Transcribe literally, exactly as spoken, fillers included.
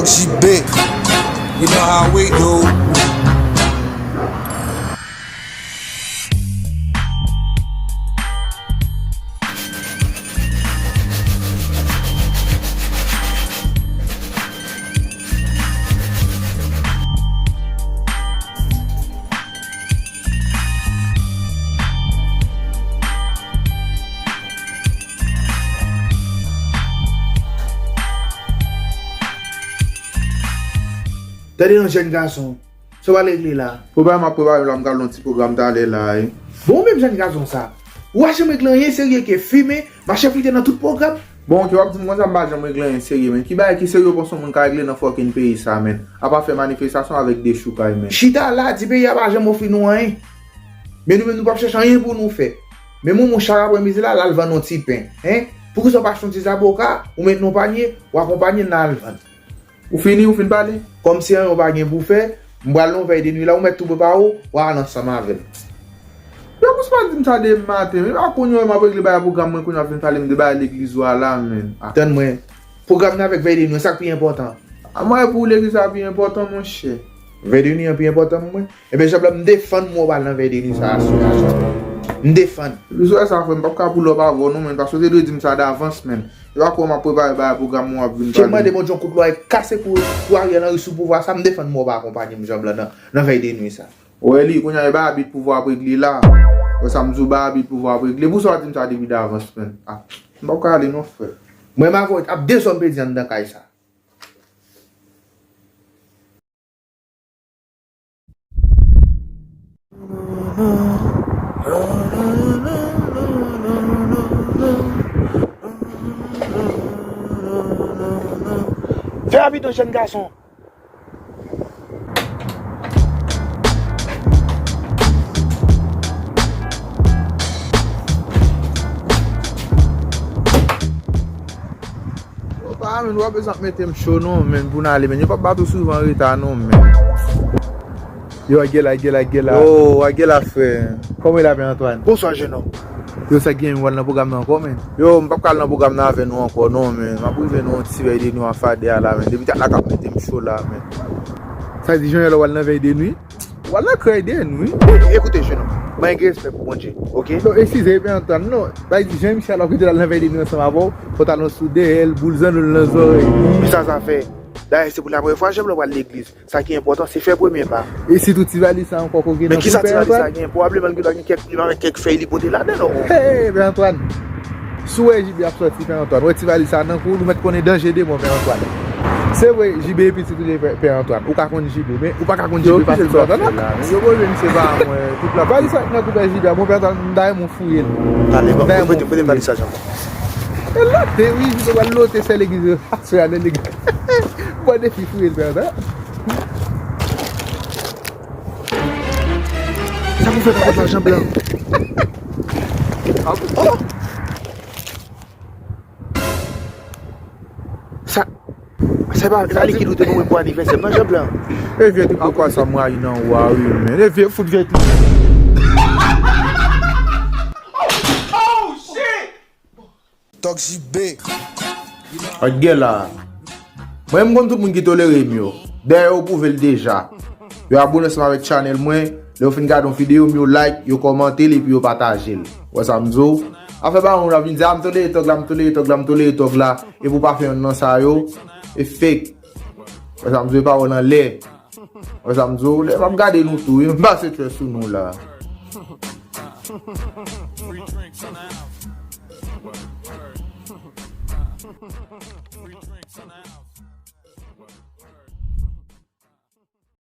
G B, you know how we do. Tande non, jèn gason. Sa w al regle la? Pwogram m ap prepare la, m pral nan ti pwogram talè la, wi. Bon, menm jèn gason sa. Ou pa janm regle anyen serye ke fimen, mache frite nan tout pwogram. Bon, ok, w ap di m konsa m pa janm regle anyen serye, men. Ki bagay ki serye w panse yon moun ka regle nan fucking peyi sa, men? Apa fè manifestasyon avèk dechoukay, men. Chita la, di peyi a pa janm ofri nou anyen. Men nou menm nou p ap chèche anyen pou nou fè. Men moun mouch sa k ap wè mize la, l al vann yon ti pen. Hein? Poukisa w pa achte yon ti zaboka, ou met nan panye, ou akonpanye l nan al vann? Ou fini, ou fin pale? Kòmsi anyen w pa gen pou fè, m pral nan vèy de nwi la, ou mèt tou prepare w, w al ansanm avè l. Yo, kousa w pa di m sa depi maten, men pa kounye a m ap regle bagay pwogram mwen, kounye a w ap vin pale m de bagay legliz ou a la, men. Ah. Tann mwen, pwogram nan avèk vèy de nwi an, sa k pi enpòtan? A mwen, pou legliz la pi enpòtan, monchè. Vèy de nwi an pi enpòtan pou mwen. Ebyen, Jean Blanc, m defann mwen w pral nan vèy de nwi sa a sou la. M defann. Epi sou sa, frè m, m p ap ka pull up avè w non, men, paske w te dwe di m sa davans, men. E pa kòman m ap prepare bagay pwogram mwen w ap vin pale. Ke m mande Bondye yon kout lwa e kase kou pou Ariel Henry sou pouvwa sa, m defann mwen w pa akonpanye m Jean Blanc nan, nan vèy de nwi sa. Ou wè li, kounye a e ba abit pouvwa ap regle la. Ou wè sa m di w, ba abit pouvwa ap regle. Poukisa w pa di m sa depi davans, men? Ah, m p ap ka ale non, frè. Mwen m avè w ap dezòm pedi anndan kay sa. Fè rapid non, jèn gason. Opa, men, w ap bezwen ap mete m cho non, men, pou n ale, men. Yo p ap bat ou souvan reta non, men. Yo, a gèla, a gèla, a gèla. Yo, a gèla, frè. Kòman w ye la, Pè Antoine? Bonswa, jenòm. Yo, sa k gen, w al nan pwogram nan ankò, men? Yo, m p ap ka al nan pwogram nan avè nou ankò non, men. M ap rive nan yon ti vèy de nwi a fadè a la, men. Depi dat la k ap mete m cho la, men. Sa di, Jean, w al nan vèy de nwi? W al nan krèy de nwi. Ekoute, jenòm, mwen gen respè pou Bondye, oke? Non, eskize, Pè Antoine, non. Sa di, Jean Michel ap rete la nan vèy de nwi ansanm avè w, pantalon sou dèyè l, boul zannouy nan zòrèy. Kisa sa fè? Dayè, se pou la premyè fwa Jean Blanc pral legliz. Sa ki enpòtan, se fè premye pa. E sitou ti valiz sa ankò, koke nan kou, Pè Antoine? Men kisa ti valiz sa gen? Pwobableman l gen dwa gen kèk plim avèk kèk fèy li pote ladan l, non? Hey, Pè Antoine! Si w wè J B ap sòti, Pè Antoine, wè ti valiz sa nan kou l, ou mèt konnen danje demon, Pè Antoine. Se vre, J B e pitit ou ye, Pè, Pè Antoine. Ou ka konn J B, men ou pa ka konn J B pase Pè Antoine. Yo poze m se pa mwen, tout la. Valiz sa nan kou Pè J B a, bon, Pè Antoine, m ta renmen w fouye l. Talè, bon, prete, prete m valiz sa, Jean. E lote, wi, J B pral lote sè legliz yo. Aswè a nan legliz. Bon, depi fouye l, Pè Antoine. Sa pou fè nan kont lajan blan. Oh! Sa, sa pa, sa likid ou te ban mwen pou anivèsè m nan, Jean Blanc. E vye tripotwa sa m rayi nan ou a, wi, men. E vye fout vye tripotwa. Oh, shit! Tòk J B. Ak gè la. Mwen, m konn tout moun ki tolere m yo. Dayè, yo pwouve l deja. Yo abone ansanm avèk channel mwen. Lè yo fin gade yon videyo m, yo like, yo kòmante l epi yo pataje l. Ou wè sa m di w? Afè pa moun ap vin di, "A, m tolere tòg la, m tolere tòg la, m tolere tòg la." Epi w pa fè yonn nan sa yo. E fake. Ou wè sa m di w? E pawòl anlè. Wè sa m di w, lè m ap gade nou tou, wi, m pase tchwè sou nou la.